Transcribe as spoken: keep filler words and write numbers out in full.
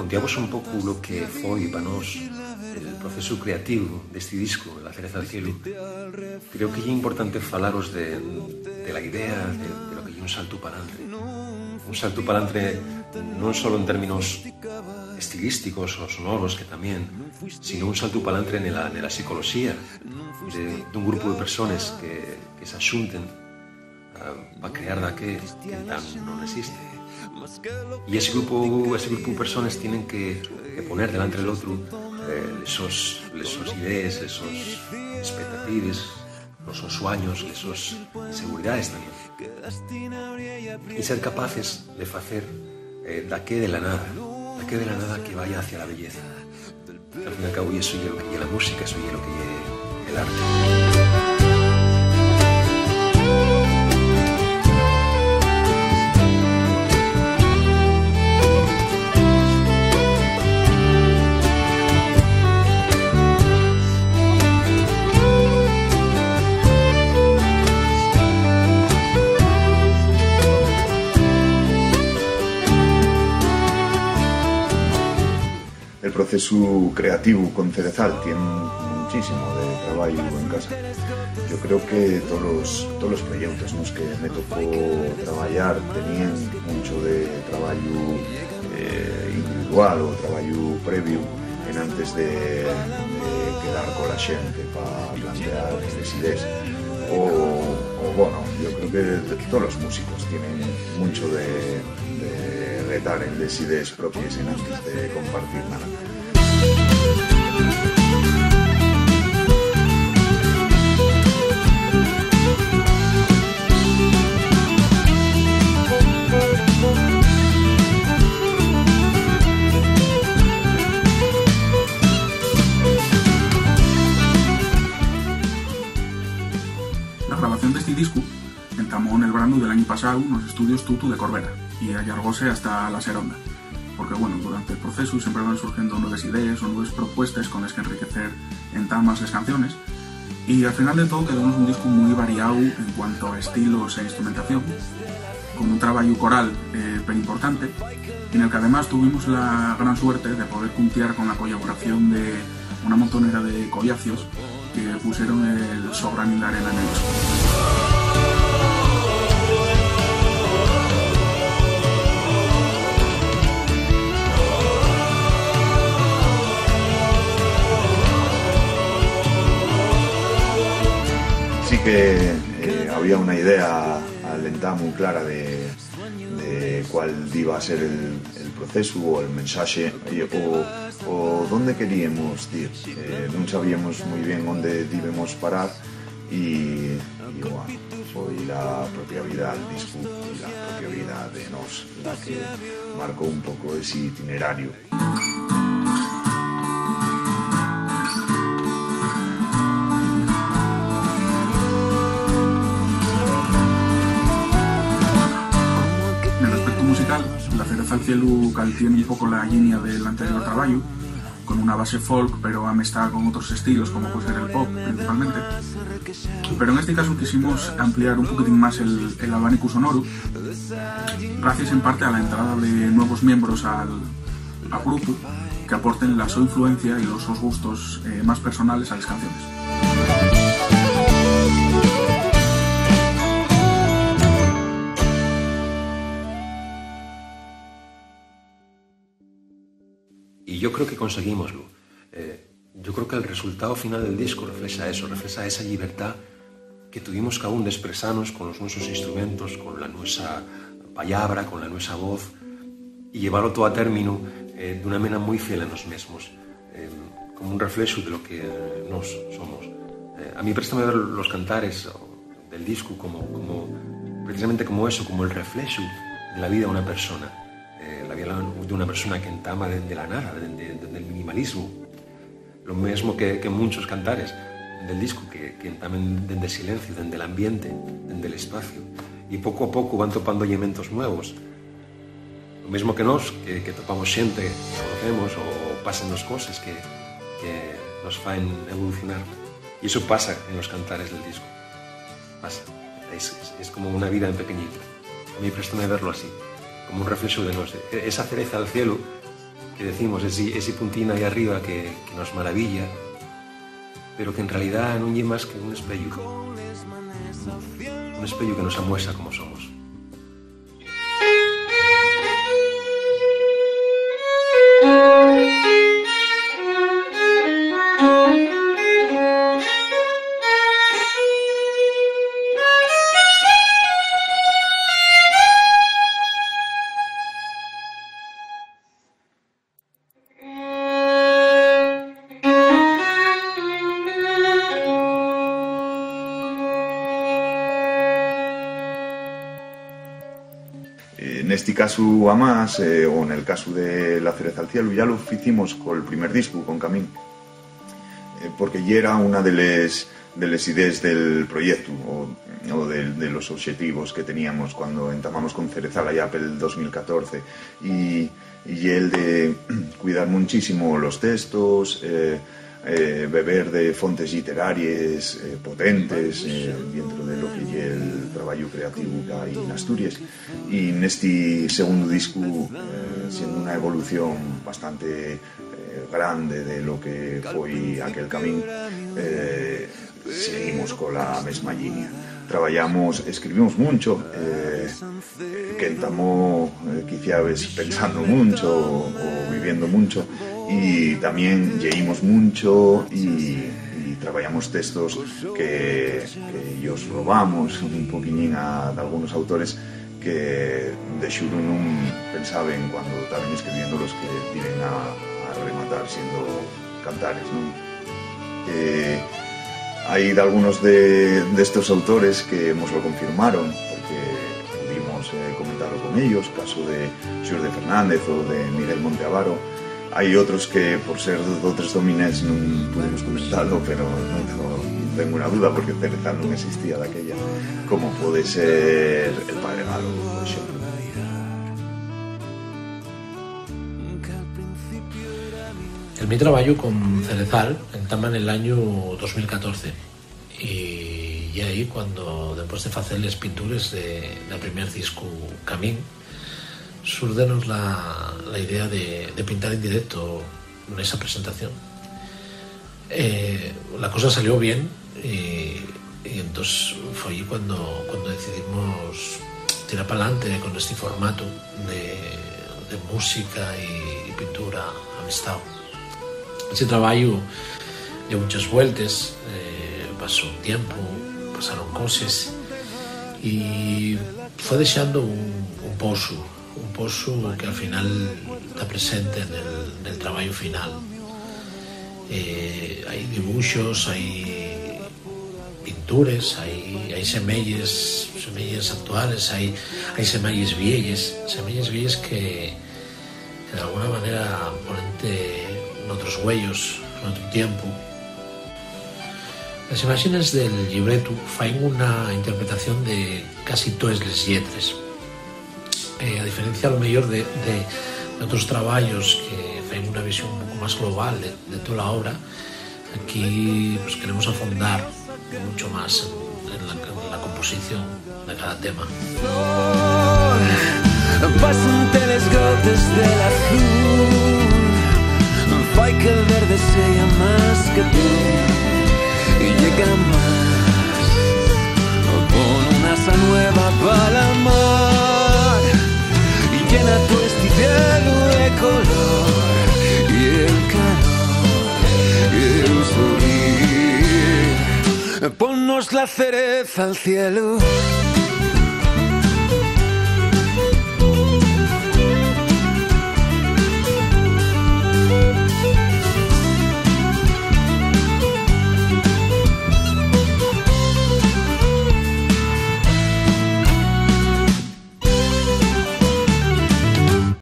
Contiavos un poco lo que foi pa nós el procesu creativo d'esti discu, La cereza al cielo. Creo que ye importante falaros de, de la idea, de, de lo que ye un saltu palantre. Un saltu palantre non solo en términos estilísticos o sonoros, que tamién, sino un saltu palantre nela, nela psicoloxía de, d'un grupu de persones que, que s'axunten, ah, pa crear daqué que entá nun esiste. Y ese grupu, ese grupu de persones tienen que, que poner delantre del otru, eh, les sos, les sos idees, les sos expectatives, los sos suaños, les sos inseguridaes tamién. Y ser capaces de facer, eh, daqué de la nada, daqué de la nada que vaya hacia la belleza. Al fin y al cabo, y eso ye lo que ye la música, eso ye lo que ye el arte. El procesu creativu con Cerezal tien munchísimo de trabayu en casa. Yo creo que tolos, tolos proyeutos nos que me tocó trabayar teníen muncho de trabayu, eh, individual o trabayu previu enantes de, de quedar cola xente pa plantear les idees. O, o, bueno, yo creo que tolos músicos tienen muncho de, de retar en les idees propies enantes de compartir nada. La grabación d'esti discu entamó nel branu del añu pasáu nos estudios Tutu de Corbera y allargóse hasta La Seronda. Porque, bueno, durante el procesu siempre van surgiendo nueves idees o nueves propuestes con les que enriquecer entá más les canciones. Y al final de todo quedónos un discu muy variáu en cuanto a estilos e instrumentación, con un trabayu coral, eh, perimportante, y nel que además tuvimos la gran suerte de poder cuntiar con la collaboración de una montonera de collacios que pusieron el so granil d'arena nel discu. Sí que, eh, había una idea al entamu clara de, de cuál diba a ser el, el procesu o el mensaxe, eh, o, o dónde queríemos dir. Eh, nun sabíamos mui bien ónde dibemos parar y, y, bueno, foi la propia vida del discu y la propia vida de nós la que marcó un poco ese itinerario. Nel aspectu musical, La cereza al cielu caltié un poco la llinia del anterior trabayu, con una base folk, pero amestada con otros estilos, como puede ser el pop, principalmente. Pero en este caso quisimos ampliar un poquitín más el, el abanicu sonoru, gracias en parte a la entrada de nuevos miembros al, al grupu, que aporten la so influencia y los sos gustos, eh, más personales a les canciones. Y yo creo que conseguímoslo. Eh, yo creo que el resultao final del disco reflexa eso, reflexa esa llibertá que tuvimos caún d'espresanos con los nuesos instrumentos, con la nuesa pallabra, con la nuesa voz, y llevalo too a términu, eh, d'una mena mui fiel a nos mesmos, eh, como un reflexu de lo que, eh, nós somos. Eh, a mí préstame ver los cantares, o del discu como, como, precisamente como eso, como el reflexu de la vida d'una persona. Eh, la vida d'una persona que entama dende la nada, dende, dende el minimalismu. Lo mesmo que, que munchos cantares del discu que, que entamen dende silenciu, dende l'ambiente, dende l'espaciu. Y poco a poco van topando llementos nuevos. Lo mesmo que nós, que, que topamos xente que conocemos o, o pasen nos coses que, que nos faen evolucionar. Y eso pasa en los cantares del disco. Pasa. Es, es, es como una vida en pequeñito. A mí préstame verlo así, como un reflexo de nós. E-, esa cereza al cielo Que decimos esi, esi puntín ahí arriba que, que nos maravilla, pero qu'en realidá nun ye más que un espeyu. Un espeyu que nos amuesa como somos. Eh, nesti casu, amás, eh, o nel casu de La Cereza al Cielu, ya lo ficimos col primer discu, con Camín, eh, porque yera una de les, de les idees del proyectu, o, o de, de los oxetivos que teníamos cuando entamamos con Cerezal allá pel dos mil catorce, y, y el de cuidar muchísimo los textos, eh, eh, beber de fontes lliteraries, eh, potentes, eh, dientro de lo que ye el trabayu creativu que hai en Asturies. Y nesti segundu discu, eh, siendo una evolución bastante, eh, grande de lo que foi aquel Camín, eh, seguimos cola mesma llinia. Trabayamos, escribimos muncho, eh, qu'entamó, eh, quiciabes pensando muncho o, o viviendo muncho, y tamién lleímos muncho y, y trabayamos textos que, que yos robamos un poquiñín a, a dalgunos autores que de xuru nun pensaben cuando taben escribiendo los que tiren a, a rematar siendo cantares, ¿non? Eh, hai dalgunos de, d'estos autores que mos lo confirmaron, porque pudimos, eh, comentalo con ellos, caso de Xurde Fernández o de Miguel Monteavaro. Hai otros que, por ser d'otres dominés, nun pudimos comentalo, pero non tengo ninguna duda, porque Cerezal nun existía daquella, como puede ser El Padre Galo, por exemplo. El mi trabayu con Cerezal entama nel añu dos mil catorce, y ye ahí cuando, dempués de facer les pintures de, del primer discu Camín, súrdenos la, la idea de, de pintar en directo nesa presentación. Eh, la cosa salió bien y, y entós foi cuando, cuando decidimos tirar p'alante con esti formatu de, de música y, y pintura amistao. Ese trabayu dio munches vueltes, eh, pasó un tiempu, pasaron coses y fue dexando un, un posu, un posu que al final ta presente nel, nel trabayu final. Eh, hai dibuxos, hai pintures, hai, hai semeyes, semeyes actuales, hai, hai semeyes vieyes, semeyes vieyes que, que d'alguna manera ponente n'otros güeyos, n'otru tiempu. Les imáxenes del llibretu faen una interpretación de casi toes les lletres. Eh, a diferencia, a lo meyor, de, de, d'otros trabayos que faen una visión un poco más global de, de toda la obra, aquí, pues, queremos afondar mucho más en, en la, en la composición de cada tema. Pasante les gotes del azul, fai que el verde sea más que tú. Y llega más, pon una asa nueva pa la mar. Y llena tu esti cielu de color, y el calor, y el sonrir. Ponnos la cereza al cielu.